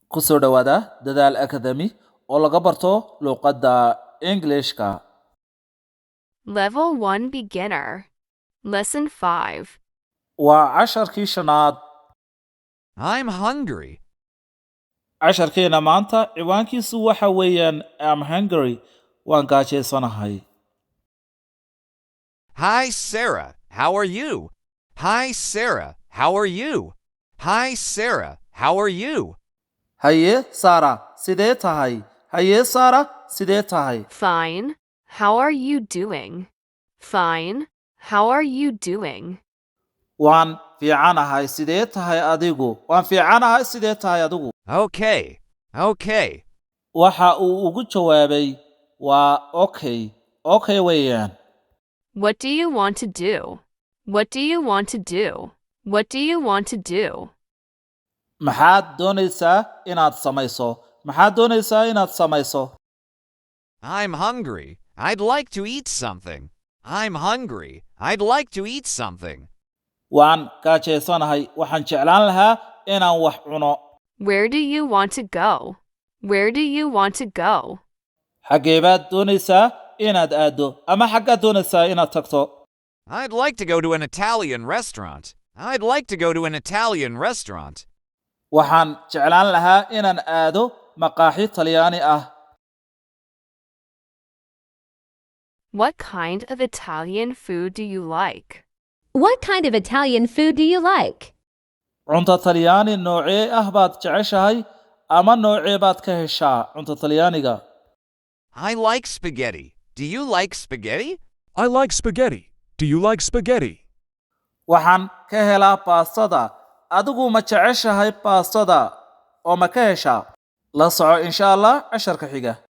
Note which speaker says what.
Speaker 1: Ku soo dhawaada Dadaal Academy oo laga barto luqadda Englishka.
Speaker 2: Level 1 Beginner. Lesson 5.
Speaker 1: Waa casharkii shanaad.
Speaker 3: I'm hungry.
Speaker 1: Casharkeena maanta ciwaankiisu waxa weeyaan "I'm hungry", waan gaajaysanahay.
Speaker 3: Hi, Sarah. How are you? Hi, Sarah. How are you? Hi, Sarah. How are you?
Speaker 1: Haye Sara, sidee tahay? Haye Sara, sidee tahay?
Speaker 2: Fine. How are you doing? Fine. How are you doing?
Speaker 1: Waan fiicanahay, sidee tahay adigu? Waan fiicanahay, sidee tahay adigu?
Speaker 3: Okay. Okay.
Speaker 1: Waxa uu ugu jawaabay waa okay weeyaan.
Speaker 2: What do you want to do? What do you want to do? What do you want to do?
Speaker 1: Maxaad doonaysaa inaad samayso? Maxaad doonaysaa inaad samayso?
Speaker 3: I'm hungry. I'd like to eat something. I'm hungry. I'd like to eat something.
Speaker 1: Waan gaajaysanahay, waxaan jeclaan lahaa inaan wax cuno.
Speaker 2: Where do you want to go? Where do you want to go?
Speaker 1: Xaggee baad doonaysaa inaad aaddo ama xaggaad doonaysaa inaad tagto?
Speaker 3: I'd like to go to an Italian restaurant. I'd like to go to an Italian restaurant.
Speaker 1: Waxaan jeclaan lahaa inaan aado maqaaxi Talyaani ah.
Speaker 2: What kind of Italian food do you like?
Speaker 4: What kind of Italian food do you like?
Speaker 1: Cunto Talyaani noocee ah baad jeceshahay ama noocee baad ka heshaa cunto Talyaaniga?
Speaker 3: I like spaghetti. Do you like spaghetti?
Speaker 5: I like spaghetti. Do you like spaghetti?
Speaker 1: Waxaan ka helaa baastada. Adigu ma jeceshahay baastada oo ma ka heshaa? La soco insha Allah casharka xiga.